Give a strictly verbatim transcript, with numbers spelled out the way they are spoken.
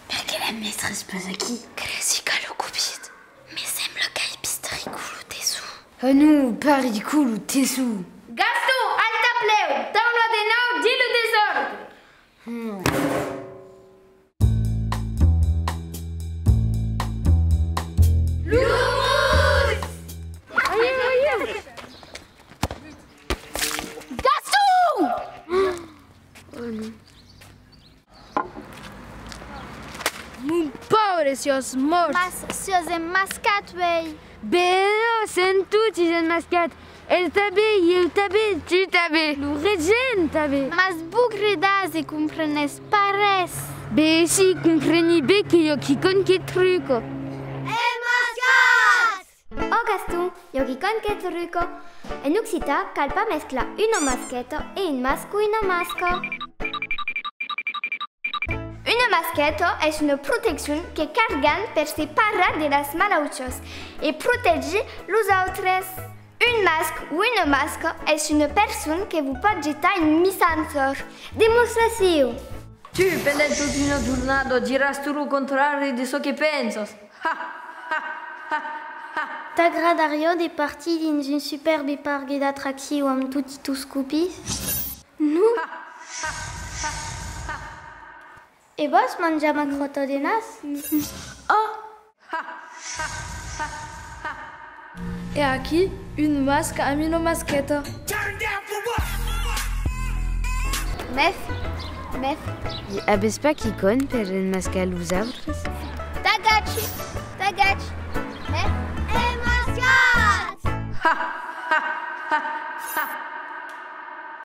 Perqué la mèstra es pas aquí? Cresi qu'a lo covid. Me sembla qu'ai vist Rico lo tesson. Ah non, pas Rico lo tesson. Gaston, al tablèu! Taula de nòu dins lo desòrdre! Hmm. Lo mus! Gaston! Oh non. Mon paure, siás mòrt! Mas siás enmascat uèi! Ben non, sèm totis enmascats! El tanben, ieu tanben, tu tanben, lo regent tanben! Mas bogredas e comprenètz pas res! Ben si, compreni ben que i a quicòm que truca! Enmascats! Ò Gaston, i a quicòm que truca. En occitan, cal pas mesclar una masqueta e un masc o una masca. Una masqueta es una proteccion que cargan per se parar de las malautiás e protegir los autres. Un masc o una masca es una persona que vos pòt getar un missatge. Demostracion! Tu, pendent tota una jornada, diràs tot lo contrari de çò que pensas. Ha, ha, ha, ha. T'agradariá de partir dins un supèrbi parc d'atraccion amb totis tos copins? Non. Ha, ha, ha, ha. E vòs manjar ma cròta de nas? Oh! E aquí, un masc amb una masqueta. Mèf, mèf. E avètz pas quicòm per enmascar los autres? T'agachi, t'agachi. Mèf. Enmascats!